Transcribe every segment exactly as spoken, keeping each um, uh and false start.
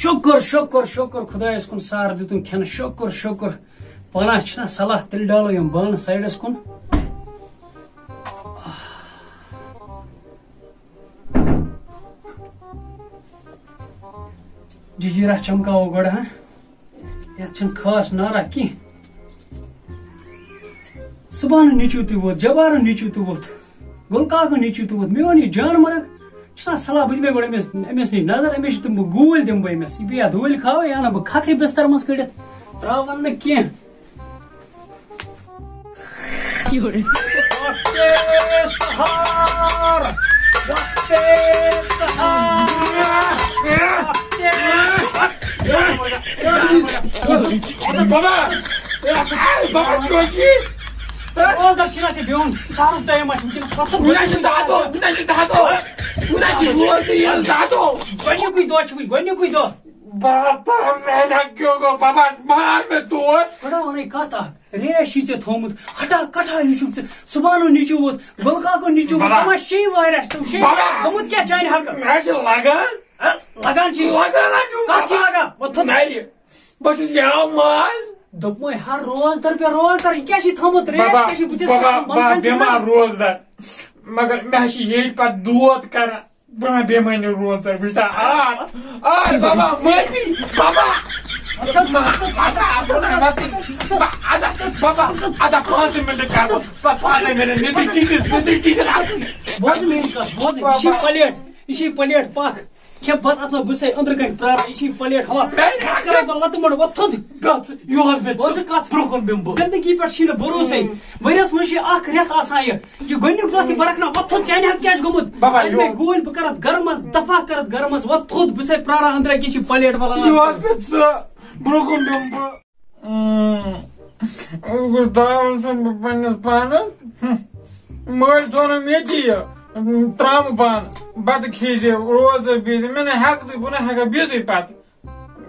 شُکُر، شُکُر، شُکُر خۄدایَس کُن، سار دیُتُن کھٮ۪نہٕ۔ شُکُر، شُکُر۔ پانہ چھِنہ صلاح، تیٚلہِ ڈالو یِم بانہٕ سایڈَس کُن۔ ججیرہ چمکاوو گۄڈٕ، ہاں؟ یَتھ چھُنہٕ خاص نارا کینٛہہ۔ صُبحن نیٚچوٗ تہِ ووت، جبارُن نیٚچوٗ تہِ ووت، گُلہٕ کاکُن نیٚچوٗ تہِ ووت۔ میون یہِ جان مرگ، چھُنہ صلاح، بہٕ دِمے گۄڈٕ أمِس، أمِس نِش نظر، أمِس چھِ تِم بہٕ گوٗلۍ دِمہٕ بہٕ أمِس۔ یہِ بیٚیہِ اَتھ ڈوٗلۍ کھاوٕ، یہِ اَنہٕ بہٕ کھکھرِ بستر منٛز کٔڑِتھ، ترٛاوَن نہٕ کینٛہہ۔ وقتِ سحر، وقتِ سحر، وقتِ سحر۔ بابا، اے، اے، بابا، کیٛاہ چھُ یہِ؟ روزدار چھِنہ ژےٚ بیوٚن؟ سحرُک ٹایم آسہِ وٕنکیٚنَس۔ وۄتھُن۔ وٕنہِ چھِ دَہ دۄہ، وٕنہِ چھِ دَہ دۄہ۔ وٕنہِ چھِ روزدٔری یَس دَہ دۄہ۔ گۄڈٕنیُکُے دۄہ چھُ وٕنہِ، گۄڈٕنیُکُے دۄہ۔ بابا، مےٚ نہ کیوں گوٚو، بابا، مار مےٚ دوس۔ خۄدا وَنَے کَتھ اَکھ۔ ریش چھُے ژےٚ تھوٚومُت، ہٹا کٹھا ہیوٗ چھُکھ ژٕ، صُبحانُک نیٚچوٗ ووت، گُلہٕ کاکُن نیٚچوٗ ووت، بابا۔ تِم آسہٕ شیٚیہِ واریاہ، تِم شیٚیہِ بابا۔ گوٚمُت کیٛاہ چانہِ حقہٕ؟ مےٚ چھِ لگان۔ ہہ؟ لگان چھِ؟ لگان ہا چھُم کَتھ چھِ بابا۔ لگان؟ وۄتھ تھوٚد۔ نَرِ۔ بہٕ چھُس یاو ماز۔ دوٚپمَے ہا روزدر پے روزدر، یہِ کیٛاہ چھُے تھوٚومُت؟ ریش بابا، کیٛاہ چھُے؟ بہٕ چھُس بابا، منٛدچھان بہٕ چھُنہ۔ بیمار روزدر۔ مگر مےٚ چھِ ییٚتہِ پَتہٕ دود کران۔ بہٕ بیمٲنی روزدر، وٕچھ سا، آر، آر بابا، معٲفی، بابا۔ اَدا، اَدا، بابا، اَدا، پانٛژَن مِنٹَن کَرٕ بہٕ، پا-، پانٛژَن مِنٹَن، نیٚنٛدٕر ٹھیٖک، نیٚنٛدٕر ٹھیٖک، اَصٕل۔ بوز میٛٲنۍ کَتھ، بوز، یہِ چھِ پلیٹ، یہِ چھِ پلیٹ، پَکھ۔ کھےٚ بَتہٕ اَتھ منٛز، بہٕ چھُسَے أنٛدرٕ کَنہِ پرٛاران، یہِ چھِ پلیٹ، ہوا۔ ہے، پٮ۪ٹھ کَرَے بہٕ لَتہٕ مۄنڈ، وۄتھ تھوٚد۔ بیٚہہ ژٕ، یُہُس بیٚہہ ژٕ۔ بوز ژٕ کَتھ۔ برٛونٛہہ کُن بیٚہمہٕ بہٕ۔ زِندگی پٮ۪ٹھ چھِی نہٕ بروسَے۔ ؤریَس منٛز چھِ اَکھ رٮ۪تھ آسان یہِ۔ یہِ گۄڈٕنیُک دۄہ تہِ برکھ نہ، وۄتھ تھوٚد، چانہِ حق کیٛاہ چھُ گوٚمُت؟ بابا، اَتہِ یور۔ مےٚ گوٗلۍ، بہٕ کَرَتھ گَرٕ منٛز، دَفا کَرَتھ گَرٕ منٛز، وۄتھ تھوٚد، بہٕ چھُسَے پرٛاران أنٛدرٕ کِنۍ چھِ پلیٹ وَلان۔ یُہُس بیٚہہ ژٕ، برٛونٛہہ کُن بیٚہمہٕ بہٕ۔ اۭں، بہٕ گوٚژھ داوُن سُنٛد بہٕ پنٛنِس پانَس۔ مٲلۍ ژھونُم ییٚتی یہِ، ترٛامہٕ بانہٕ، بَتہٕ کھیٚیہِ زِ، روزٕ بِہِتھ۔ مےٚ نہ ہٮ۪کہٕ ژٕے، بہٕ نہ ہٮ۪کہٕ بِہتٕے پَتہٕ۔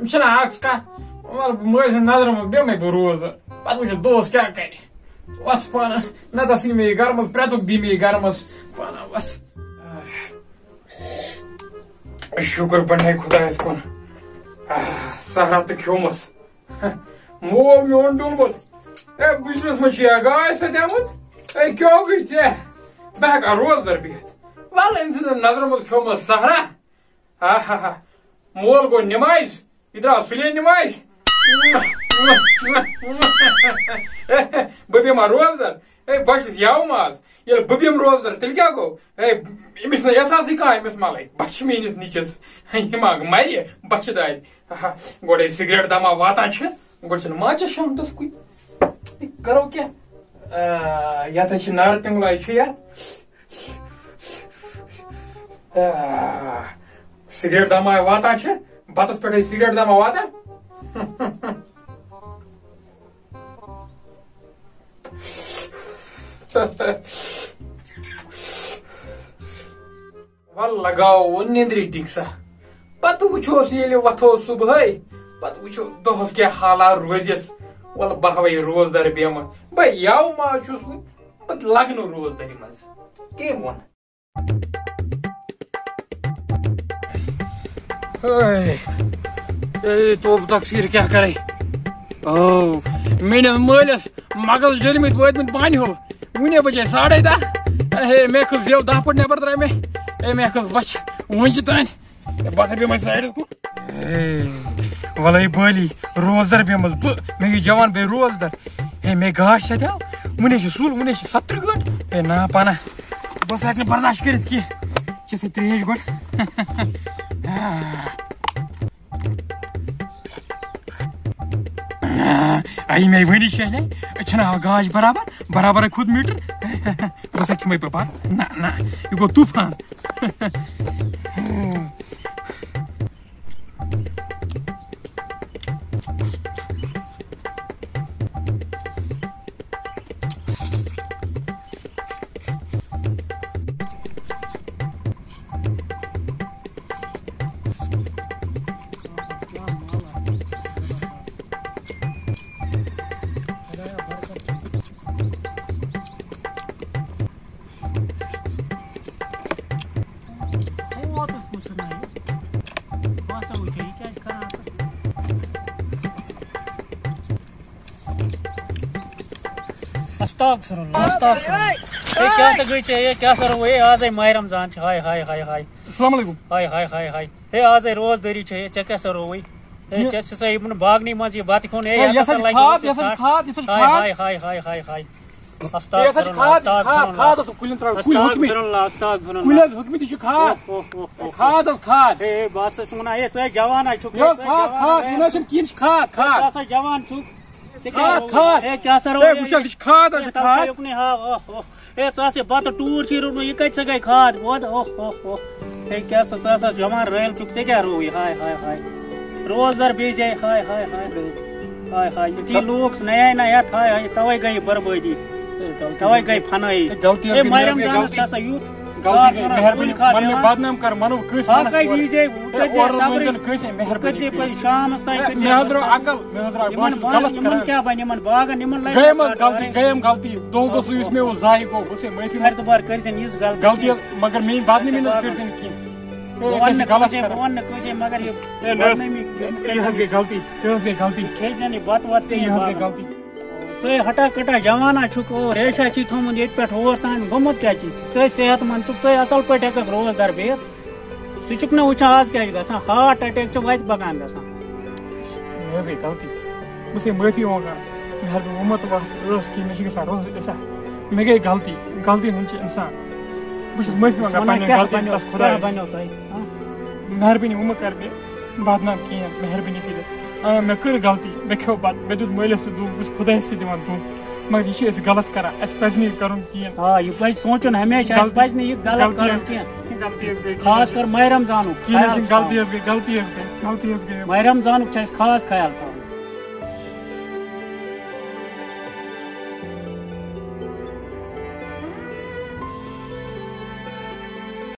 یہِ چھِنہ اَکھ کَتھ، وَلہٕ بہٕ مٲلۍ سٕنٛدِ نظرِ منٛز بیٚہمَے بہٕ روزٕ، پَتہٕ وٕچھِ دوس کیٛاہ کَرِ۔ وَس پانہٕ، نَتہٕ ژھٕنہِ مےٚ یہِ گَرٕ منٛز، پرٛٮ۪تُک دی مےٚ یہِ گَرٕ منٛز پانہٕ، وَس۔ شُکُر پنٛنہِ خۄدایَس کُن۔ آہ، سحرا تہٕ کھیوٚمَس۔ مول میون ڈوٚلمُت۔ اے، بٕجرَس منٛز چھِ یا گاے سَتیمٕژ۔ اے، کیٛاہ گٔے ژےٚ؟ بہٕ ہٮ۪کا روزدَر بِہِتھ؟ وَلہٕ، أمۍ سٕنٛدٮ۪ن نظرَن منٛز کھیوٚمَس سحرا۔ آہا۔ مول گوٚو نمازِ، یہِ درٛاو سُلے نمازِ۔ بہٕ بیٚہمہٕ ہا روزدر۔ ہے، بہٕ چھُس یَوٕ ماز۔ ییٚلہِ بہٕ بیٚہمہٕ روزدر، تیٚلہِ کیٛاہ گوٚو؟ ہے، أمِس چھُنہٕ احساسٕے کانٛہہ، أمِس ما لَگہِ۔ بَچھِ میٛٲنِس نِچَس۔ یہِ ما مَرِ، بَچھِ دادِ۔ آہا، گۄڈَے سِگریٹ دَما واتان چھِ، گۄڈٕ چھِنہٕ ماچَس شامتَس کُنہِ۔ کَرو کیٛاہ؟ آ، یَتھ حظ چھِ نارٕ تِملایہِ چھِ یَتھ۔ آ، سگریٹ دما واتان چھِ، بتس پٮ۪ٹھے سگریٹ دما واتان۔ وَلہٕ لگاوو نیٚنٛدرِ ٹِکسا، پتہٕ وٕچھوس ییٚلہِ وۄتھو صُبحٲے، پتہٕ وٕچھو دۄہس کیٛاہ حالا روزٮ۪س۔ وَلہٕ بہٕ ہاوے روزدر بیمہٕ، بہٕ یَوٕ ما چھُس وۄنۍ، پتہٕ لگہٕ نہٕ روزدرِ منٛز۔ کٔمۍ ووٚن؟ اے، اے، توبہٕ تقصیر کیٛاہ کرے؟ او، میٛٲنِس مٲلِس مغل ڈٔلمٕتۍ وٲتمٕتۍ بانہِ ہُل۔ وُنے بجے ساڑے دَہ۔ اے، مےٚ کھٔژ زیو دَہ پھٕٹ نٮ۪بر درٛاے مےٚ۔ اے، مےٚ کھٔژ بۄچھِ۔ وُنہِ چھِ تانۍ۔ بہٕ ہسا بیٚہمَے سایڈَس کُن۔ اے، وَلَے بٲلی، روزدَر بیٚہمَس بہٕ، مےٚ یہِ جوان بیٚیہِ روزدَر۔ ہے، مےٚ گاش سَتیو، وُنہِ چھِ سُل، وُنہِ چھِ ستترٕہ گٲنٛٹہٕ۔ ہے، نا پَنہ، بہٕ ہسا ہٮ۪کہٕ نہٕ برداش کٔرِتھ کینٛہہ۔ چےٚ سا ترٛیش گۄڈٕ۔ آ۔ آ، یہِ مےٚ وٕنی چھےٚ، ہے، أسۍ چھِنہٕ ہاوان گاش برابر، برابر ہے کھوٚت میٖٹر۔ بہٕ ہسا کھٮ۪مَے پَپار۔ نہ، نہ، یہِ گوٚو طوٗفان۔ استغفر اللہ، استغفر اللہ۔ ہے، کیٛاہ سا گٔے ژےٚ؟ ہے، کیٛاہ سا روو؟ ہے، آزے ماہِ رمضان چھِ۔ ہاے، ہاے، ہاے، ہاے۔ السلام علیکم۔ ہاے، ہاے، ہاے، ہاے۔ ہے، آزے روزدٲری چھےٚ۔ ہے، ژےٚ کیٛاہ سا رووُے؟ ہے، یہِ ژےٚ چھِ سا یِمن باغنٕے منٛز یہِ بتہٕ کھیوٚن؟ ہے، ہے، یہِ یَتھ ہسا ہسا چھِ لگہِ کھاد، ژےٚ یہِ ہسا چھِ ژَٹھ۔ کھاد، یہِ ہسا چھِ ہاے، کھاد۔ ہاے، ہاے، ہاے، ہاے، ہاے۔ ہے، یہِ ہسا چھِ استغفر اللہ، کھاد، یہِ چھِ کھاد، استغفر کھاد، اللہ۔ کھاد ٲسٕکھ کُلٮ۪ن ترٛاوٕنۍ، کُلۍ ہُکمہِ۔ استغفر اللہ، استغفر اللہ۔ کُلۍ حظ ہُکمہِ تہِ چھِ کھاد۔ اوہ، اوہ، اوہ، اوہ۔ کھاد حظ کھاد۔ ہے، ہے، بہٕ ہسا چھُس وَنان، ہے، ژٕ ہے جوان ہا چھُکھ، یہِ ہے، حظ ژٕ ہے کھاد، جوان کھاد، ہا۔ یہِ نہ حظ چھِنہٕ کِہیٖنۍ، یہِ چھِ کھاد، کھاد۔ ژٕ ہسا جوان چھُکھ۔ ژےٚ کیٛاہ ہے، رووُے؟ کھاد۔ ہے، کیٛاہ سا رووُے؟ ہے، وٕچھ حظ، یہِ چھِ کھاد حظ، ہے، یہِ چھِ تَلہٕ کھاد۔ سا یُکنُے ہاو، اوہ، اوہ۔ ہے، ژٕ ہسا بَتہٕ ٹوٗر چھُے روٚٹمُت، یہِ کَتہِ ژےٚ گٔے کھاد؟ وۄد، اوہ، اوہ، اوہ۔ ہے، کیٛاہ سا، ژٕ ہسا جوان رٲیِل چھُکھ، ژےٚ کیٛاہ رووُے؟ ہاے، ہاے، ہاے۔ روزدار بیٚیہِ جایہِ، ہاے، ہاے، ہاے۔ ہاے، ہاے، یُتھُے لوٗکھ نَیہِ نہ یَتھ، ہاے، ہاے، تَوَے گٔے یہِ بربٲدی۔ ہے، غلطی تَوَے گٔے۔ گٔے فَنٲیی۔ ہے، غلطی ہے، گٔے، مےٚ حظ مایرَم گٔے جانَس غلطی۔ چھِ آسان یُتھ غلطی گٔے، مہربٲنی، کُنہِ خاطرٕ مَن مےٚ یِوان۔ بدنام کَر، مَن وٕچھ کٲنٛسہِ ہا وَنان کَتہِ کورٕ۔ یی زے، وۄنۍ کَتہِ زے اورٕ حظ صبرٕے؟ ؤنۍ زَن کٲنٛسہِ، مہربٲنی کٔرِتھ۔ شامَس تام ہے، کٔرۍ زے مےٚ حظ درٛاو صبرٕے۔ عقل، مےٚ حظ درٛاو، بہٕ یِمَن حظ چھُس با-، غلط یِمَن کَران۔ کیٛاہ بَنہِ؟ یِمَن باغَن، یِمَن لَگہِ گٔیَم حظ غلطی، گٔیَم غلطی۔ دۄہ گوٚو سُہ، یُس مےٚ اوس ضایع گوٚو، بہٕ چھُسے معٲفی منٛگ-، کارٕ دُبارٕ کٔرۍ زٮ۪ن یِژھ غلطی غلطی کینٛہہ۔ حظ، مگر میٛٲنۍ بدنٲمی نہ حظ کٔرۍ زٮ۪ن کینٛہہ۔ ہے، بہٕ أسۍ حظ وَنہٕ چھِ نہٕ غلط کٲنٛسے، بہٕ کَران۔ وَنہٕ نہٕ کٲنٛسے، مگر یہِ ہے، نہ حظ، بدنٲمی یہِ حظ گٔے غلطی، یہِ حظ گٔے غلطی۔ کھیٚیہِ زٮ۪ن یہِ بَتہٕ وَتہٕ تہِ یہِ یہِ حظ گٔے باغَن۔ غلطی۔ ژٕ ہے ہٹا کٹا جوان ہا چھُکھ، او ریشا چھی تھوٚمُت ییٚتہِ پٮ۪ٹھ ہور تام، گوٚمُت کیٛاہ چھی؟ ژٕ ہے صحت مند چھُکھ، ژٕ ہے اَصٕل پٲٹھۍ ہٮ۪کَکھ روزدار بِہِتھ۔ ژٕ چھُکھ نہ وٕچھان آز کیٛاہ چھُ گژھان؟ ہارٹ اٹیک چھُ وَتہِ بَکان گژھان۔ مےٚ حظ گٔے غلطی، بہٕ چھُسے معٲفی منٛگان، مہربٲنی، وۄنۍ مہ تُل اَتھ رٲس کینٛہہ، مےٚ چھِ گژھان رٲس عزت۔ مےٚ گٔے غلطی، غلطی ہُنٛد چھُ اِنسان۔ بہٕ چھُس معٲفی منٛگان پنٛنٮ۪ن کیٛاہ غلطین بَنیو، تَس کیٛاہ خۄدایَس۔ بَنیو تۄہہِ؟ ہاں؟ مہربٲنی، وۄنۍ مہ کر مےٚ بدنام کِہیٖنۍ، مہربٲنی کٔرِتھ۔ آ، مےٚ کٔر غلطی، مےٚ کھیوٚو بَتہٕ، مےٚ دیُت مٲلِس تہِ دُکھ، بہٕ چھُس خۄدایَس تہِ دِوان دُکھ۔ مگر یہِ چھِ أسۍ غلط کران، اَسہِ پَزِ نہٕ یہِ کَرُن کِہیٖنۍ۔ آ، یہِ پَزِ سونٛچُن ہمیشہِ، اَسہِ غلطی، پَزِ نہٕ یہِ غلط غلطی کَرُن حظ، کینٛہہ۔ غلطی حظ گٔے۔ خاص کر ماہِ رمضانُک کِہیٖنۍ حظ خیال چھِنہٕ، غلطی تھاوُن۔ حظ گٔے، غلطی حظ گٔے، غلطی حظ گٔے۔ ماہِ رمضانُک چھُ اَسہِ خاص خیال تھاوُن۔